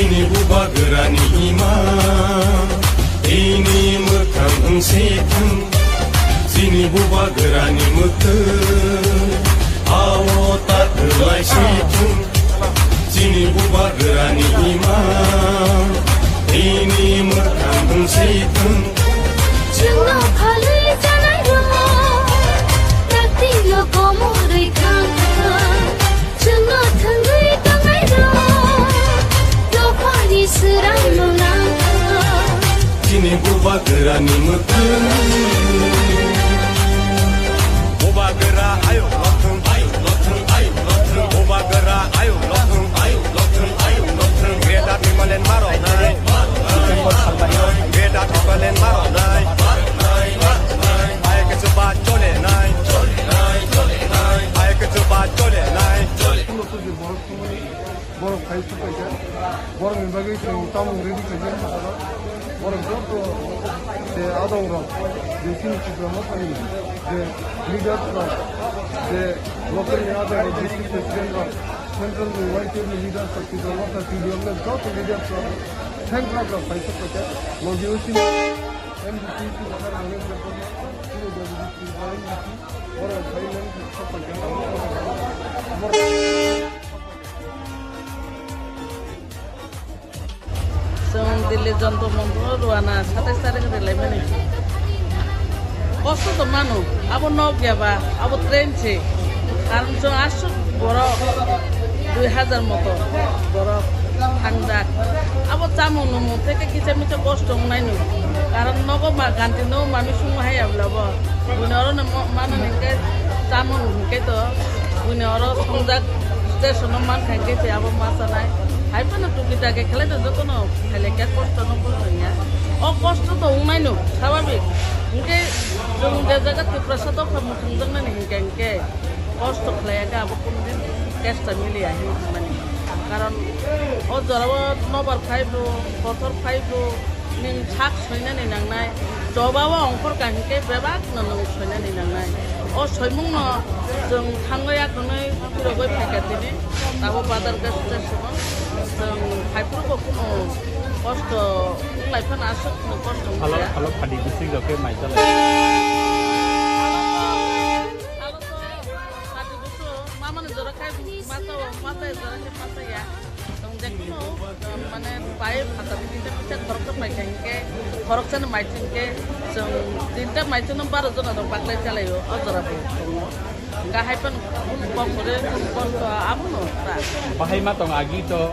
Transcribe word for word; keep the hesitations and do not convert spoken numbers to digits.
Chini bubagrani ima, ini mwkhang wng si thung. Chini bubagrani mwkhang, awo ta kwlai si thung. Chini bubagrani ima, ini mwkhang wng si thung. Chwngno phalwi chanairok, taktino komorwi thang thang. Chwngno thwngwi tongnairok, dophani swrangno nang thang. Chini bubagrani mwkhang. Bubagra ayuk lothung, ayuk lothung, ayuk lothung. Bubagra ayuk lothung, ayuk lothung, ayuk lothung. Greater Timberland maro nai. Greater Timberland maro nai. Ayuk chuba chole nai. Ayuk chuba chole nai. Borok phai supaikha, borokni bagwi chwng tamung ready khaijak. Borok joto je adongrok, je chini Tipra Mothani je leaders rok, je local ni adongrok, district president rok, central ni Y T F ni leaders rok, Tipra Motha T D F ni joto leaders rok, thank rok rok phai supaikha. Logi o chini M D C chini Sir Anil Debbarma, chini W D C, borok phai nang supaikha. Chwng Delhi Jantar Mantar o rwna satais tarik rwlaimani. Kosto to mano, abo nok ya ba, abo train se. Karon chwng aswk borok dui hazar moto borok thangjak. Abo chamung nwngmung tei kisa misa kosto wngnai no. Karon nogo ma ganti no mami sungma hai ya bwla bo. Buini oro no mo-, mano hwnkhe chamung hwnkhe to buini oro songjak station o mankha hwnkhe se abo ma chanai. Hai phano tuki take khlai to jotono khailai khe kosto no buj ya. O kosto to wngnai no swabhabik. Hwnkhe chwng je jaga Tiprasa dopha muchung jaknani hwnkhe hwnkhe kosto khlai ya khe abo kunu din kesta mili ya hinwi hwnmani. Karon o jora o nobar phai bo, kothor phai bo, nwng sak soinani nangnai, choba o ongkhor ka hinkhe bebak no nwng soinani nangnai. O soimung no chwng thangwi akhwnwi phirogwi phaikha tini, abo bazar gate station o chwng phaiphuru bo kunu kosto wnglai phano aswk no kosto wngya. Salo, salo phadi bising rok khe mai chalai. Salo to phadi busu mamani jora khai masa o, masa jora khai masa ya. Tong jekunu, mane, pai phatar ni kisa kisa khoroksa pai kha hinkhe, khoroksano mai chwng khe, chwng tinta mai chwngno baro jona rok baklai chalaio, o jora bo tongo. Hwnkhe hai phano kunu kom gore, kunu kom to abono ta. Bahai ma tong agi to,